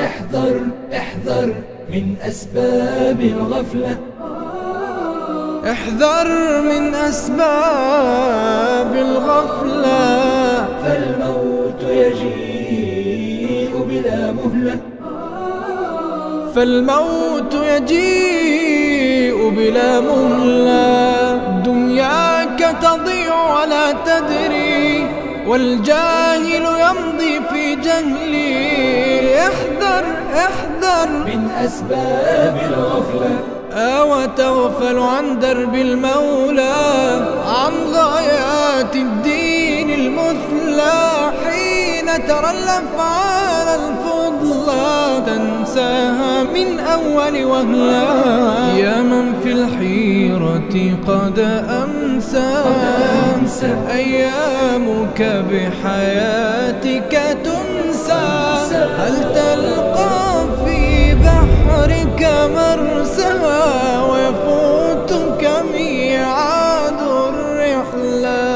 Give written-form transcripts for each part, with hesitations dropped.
احذر احذر من أسباب الغفلة. احذر من أسباب الغفلة، فالموت يجيء بلا مهلة. فالموت يجيء بلا مهلة. دنياك تضيع ولا تدري، والجاهل يمضي في جهلي. احذر احذر من أسباب الغفلة. وتغفل عن درب المولى، عن غايات الدين المثلى. حين ترى الأفعال الفضلى تنساها من أول وهلة. يا من في الحيرة قد أمسى، أيامك بحياتك تنسى. هل تلقى في بحرك مرسى، ويفوتك ميعاد الرحلة،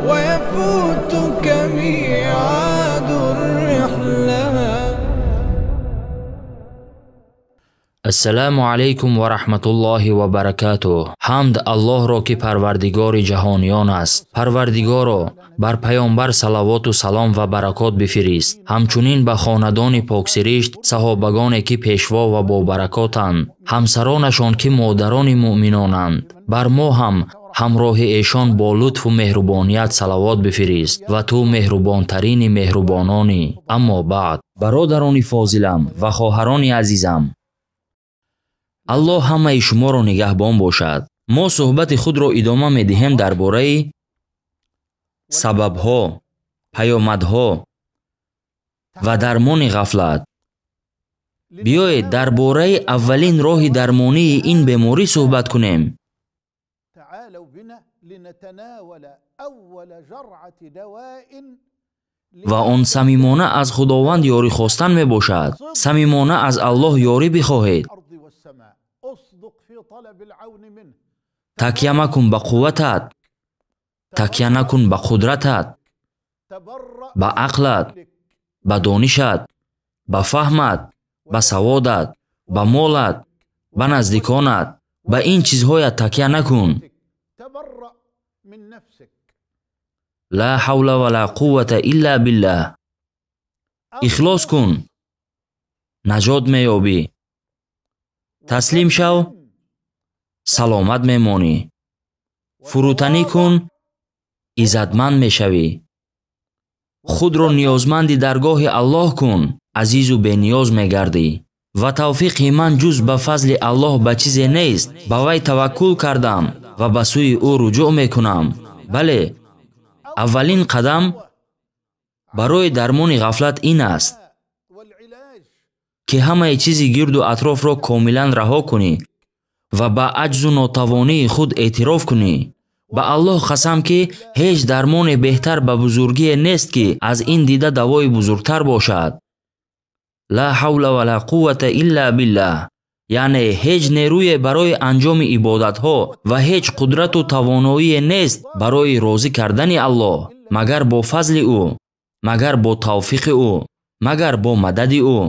ويفوتك ميعاد الرحلة. Ассалому алайкум ва раҳматуллоҳи ва баракатуҳ. Ҳамд Аллоҳро, ки Парвардигори ҷаҳониён аст. Парвардигоро, бар паёмбар салавоту салом ва баракот бифирист, ҳамчунин ба хонадони поксиришт, саҳобагоне ки пешво ва бобаракотанд, ҳамсаронашон ки модарони муъминонанд. Бар мо ҳам ҳамроҳи эшон бо лутфу меҳрубоният салавот бифирист ва ту меҳрубонтарини меҳрубононӣ. Аммо баъд, бародарони фозилам ва хоҳарони азизам, Аллоҳ ҳамаи шуморо нигаҳбон бошад. Мо суҳбати худро идома медиҳем дар бораи сабабҳо, паёмадҳо ва дармони ғафлат. Биёед дар бораи аввалин роҳи дармонии ин беморӣ суҳбат кунем. Ва он самимона аз Худованд ёрӣ хостан мебошад. Самимона аз Аллоҳ ёрӣ бихоҳед. Такя макун ба қувватат, такя накун ба қудратат, ба ақлат, ба донишат, ба фаҳмат, ба саводат, ба молат, ба наздиконат. Ба ин чизҳоят такя накун. Ла ҳавла ва ла қуввата илла биллаҳ. Ихлос кун, наҷот меёбӣ. Таслим шав, саломат мемонӣ. Фурӯтанӣ кун, иззатманд мешавӣ. Худро ниёзманди даргоҳи Аллоҳ кун, азизу бениёз мегардӣ. Ва тавфиқи ман ҷуз ба фазли Аллоҳ ба чизе нест. Ба вай таваккул кардам ва ба сӯи ӯ руҷӯъ мекунам. Бале, аввалин қадам барои дармони ғафлат ин аст, ки ҳамаи чизи гирду атрофро комилан раҳо кунӣ ва ба аҷзу нотавонии худ эътироф кунӣ. Ба Аллоҳ қасам, ки ҳеҷ дармоне беҳтар ба бузургие нест, ки аз ин дида давои бузургтар бошад. Ла ҳавла ва ла қуввата илла биллаҳ. Яъне ҳеҷ нерӯе барои анҷоми ибодатҳо ва ҳеҷ қудрату тавоноие нест барои розӣ кардани Аллоҳ, магар бо фазли ӯ, магар бо тавфиқи ӯ, магар бо мадади ӯ,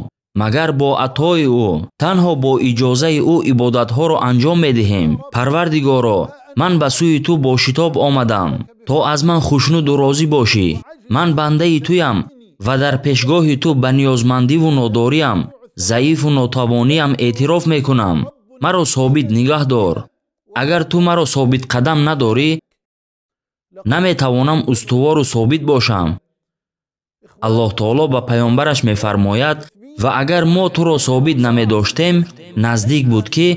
магар бо атои ӯ. Танҳо бо иҷозаи ӯ ибодатҳоро анҷом медиҳем. Парвардигоро, ман ба сӯи ту бо шитоб омадам, то аз ман хушнуду розӣ бошӣ. Ман бандаи туям ва дар пешгоҳи ту ба ниёзмандиву нодориам, заифу нотавониам эътироф мекунам. Маро собит нигаҳ дор. Агар ту маро собитқадам надорӣ, наметавонам устувору собит бошам. Аллоҳ таоло ба паёмбараш мефармояд: ва агар мо туро собит намедоштем, наздик буд, ки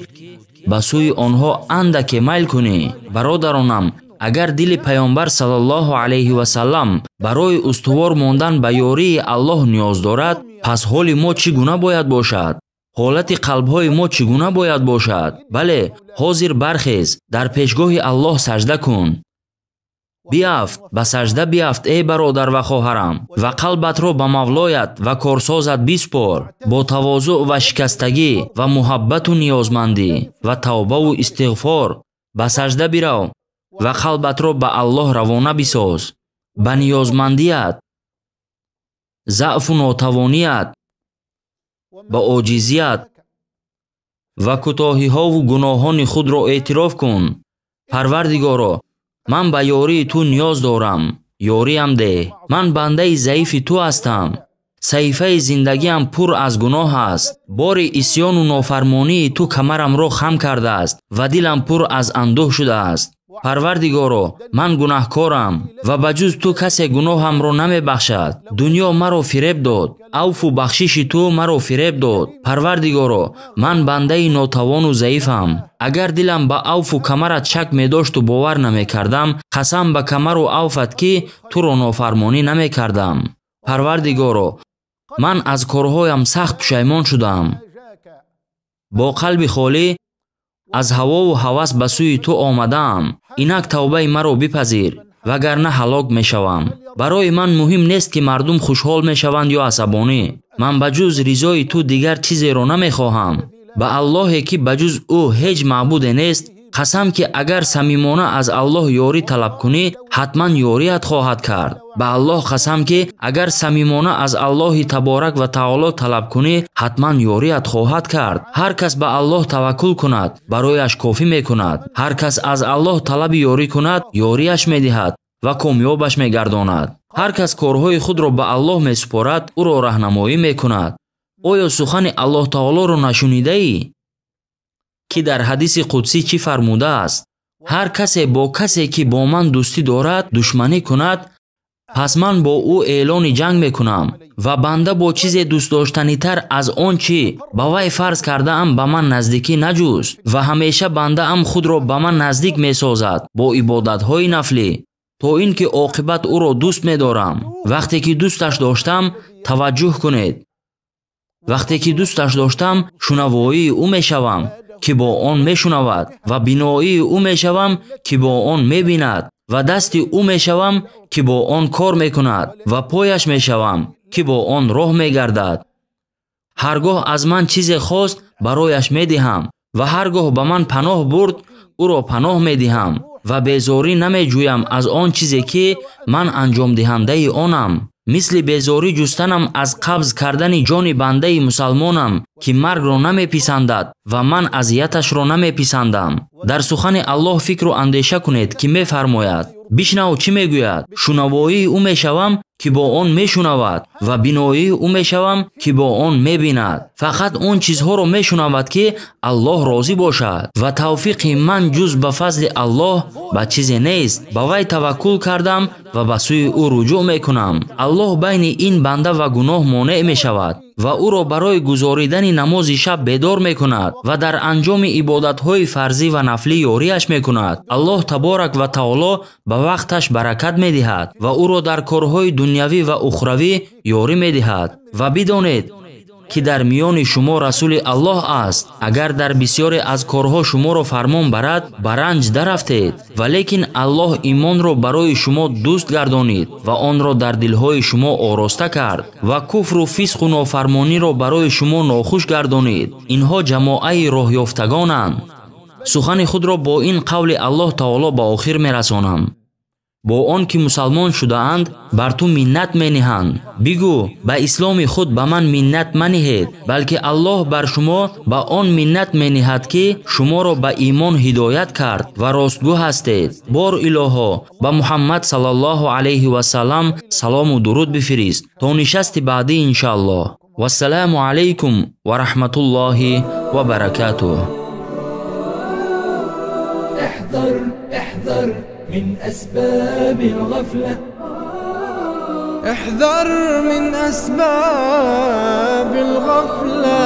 ба сӯи онҳо андаке майл кунӣ. Бародаронам, агар дили паёмбар саллаллоҳу алайҳи васаллам барои устувор мондан ба ёрии Аллоҳ ниёз дорад, пас ҳоли мо чӣ гуна бояд бошад? Ҳолати қалбҳои мо чӣ гуна бояд бошад? Бале, ҳозир бархез, дар пешгоҳи Аллоҳ сажда кун. Биафт, ба сажда биафт, эй бародар ва хоҳарам, ва қалбатро ба мавлоят ва корсозат биспор. Бо тавозӯъ ва шикастагӣ ва муҳаббату ниёзмандӣ ва тавбаву истиғфор ба сажда бирав ва қалбатро ба Аллоҳ равона бисоз. Ба ниёзмандият, заъфу нотавоният, ба оҷизият ва кӯтоҳиҳову гуноҳони худро эътироф кун. Парвардигоро, ман ба ёрии ту ниёз дорам, ёриям деҳ. Ман бандаи заифи ту ҳастам. Саҳифаи зиндагиам пур аз гуноҳ аст. Бори исьёну нофармонии ту камарамро хам кардааст ва дилам пур аз андӯҳ шудааст. Парвардигоро, ман гунаҳкорам ва ба ҷуз ту касе гуноҳамро намебахшад. Дунё маро фиреб дод, авфу бахшиши ту маро фиреб дод. Парвардигоро, ман бандаи нотавону заифам. Агар дилам ба авфу камарат шак медошту бовар намекардам, қасам ба камару авфат ки туро нофармонӣ намекардам. Парвардигоро, ман аз корҳоям сахт пушаймон шудам. Бо қалби холӣ аз ҳавову ҳавас ба сӯи ту омадаам. Инак тавбаи маро бипазир, вагарна ҳалок мешавам. Барои ман муҳим нест ки мардум хушҳол мешаванд ё асабонӣ. Ман ба ҷуз ризои ту дигар чизеро намехоҳам. Ба Аллоҳе ки ба ҷуз ӯ ҳеҷ маъбуде нест, қасам ки агар самимона аз Аллоҳ ёрӣ талаб кунӣ, ҳатман ёрият хоҳад кард. Ба Аллоҳ қасам ки агар самимона аз Аллоҳи таборак ва таоло талаб кунӣ, ҳатман ёрият хоҳад кард. Ҳар кас ба Аллоҳ таваккул кунад, барояш кофӣ мекунад. Ҳар кас аз Аллоҳ талаби ёрӣ кунад, ёрияш медиҳад ва комёбаш мегардонад. Ҳар кас корҳои худро ба Аллоҳ месупорад, ӯро раҳнамоӣ мекунад. Оё сухани Аллоҳ таолоро нашунидаӣ, ки дар ҳадиси қудсӣ чӣ фармудааст? Ҳар касе бо касе ки бо ман дӯстӣ дорад душманӣ кунад, пас ман бо ӯ эълони ҷанг мекунам ва банда бо чизе дӯстдоштанитар аз он чӣ ба вай фарз кардаам ба ман наздикӣ наҷуст ва ҳамеша бандаам худро ба ман наздик месозад бо ибодатҳои нафлӣ, то ин ки оқибат ӯро дӯст медорам. Вақте ки дӯсташ доштам, таваҷҷӯҳ кунед. Вақте ки дӯсташ доштам, шунавоии ӯ мешавам ки бо он мешунавад ва биноии ӯ мешавам ки бо он мебинад ва дасти ӯ мешавам ки бо он кор мекунад ва пояш мешавам ки бо он роҳ мегардад. Ҳар гоҳ аз ман чизе хост, барояш медиҳам ва ҳар гоҳ ба ман паноҳ бурд, ӯро паноҳ медиҳам ва безорӣ намеҷӯям аз он чизе ки ман анҷомдиҳандаи онам. Мисли безорӣ ҷустанам аз қабз кардани ҷони бандаи мусалмонам ки маргро намеписандад ва ман азияташро намеписандам. Дар сухани Аллоҳ фикру андеша кунед ки мефармояд: бишнав чӣ мегӯяд. Шунавоии ӯ мешавам ки бо он мешунавад ва биноии ӯ мешавам ки бо он мебинад. Фақат он чизҳоро мешунавад ки Аллоҳ розӣ бошад ва тавфиқи ман ҷуз ба фазли Аллоҳ ба чизе нест. Ба вай таваккул кардам ва ба сӯи ӯ руҷӯъ мекунам. Аллоҳ байни ин банда ва гуноҳ монеъ мешавад ва ӯро барои гузоридани намози шаб бедор мекунад ва дар анҷоми ибодатҳои фарзӣ ва нафлӣ ёрияш мекунад. Аллоҳ таборак ва таоло ба вақташ баракат медиҳад ва ӯро дар корҳои дунявӣ ва ухравӣ ёрӣ медиҳад. Ва бидонед ки дар миёни шумо расули Аллоҳ аст. Агар дар бисёре аз корҳо шуморо фармон барад, ба ранҷ дарафтед, валекин Аллоҳ имонро барои шумо дӯст гардонид ва онро дар дилҳои шумо ороста кард ва куфру фисқу нофармониро барои шумо нохуш гардонид. Инҳо ҷамоаи роҳёфтагонанд. Сухани худро бо ин қавли Аллоҳ таоло ба охир мерасонам. Бо он ки мусалмон шудаанд, бар ту миннат мениҳанд. Бигӯ, ба исломи худ ба ман миннат маниҳед, балки Аллоҳ бар шумо ба он миннат мениҳад ки шуморо ба имон ҳидоят кард ва ростгӯ ҳастед. Бор илоҳо, ба Муҳаммад саллаллоҳу алайҳи васаллам салому дуруд бифирист. То нишасти баъдӣ иншааллоҳ. Вассалому алайкум ва раҳматуллоҳи ва баракатуҳ. احذر احذر من أسباب الغفلة. احذر من أسباب الغفلة،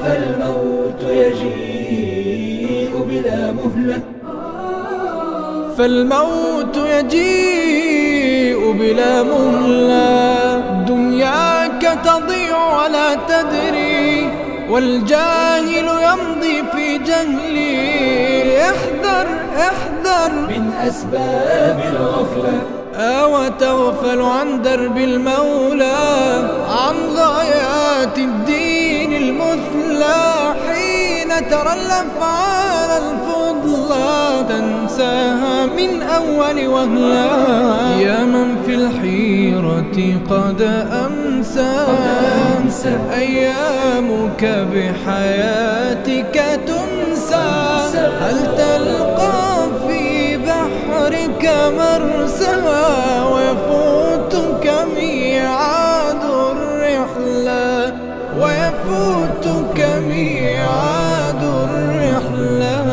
فالموت يجيء بلا مهلة. فالموت يجيء بلا مهلة. دنياك تضيع ولا تدري، والجاهل يمضي في جهلي. احذر احذر من أسباب الغفلة. أو تغفل عن درب المولى، عن غايات الدين المثلى، حين ترى الأفعال الفضلى. فضلا تنساها من أول وهلة. يا من في الحيرة قد أمسى، أيامك بحياتك تنسى. هل تلقى في بحرك مرسى ويفوتك ميعاد الرحلة، ويفوتك ميعاد الرحلة.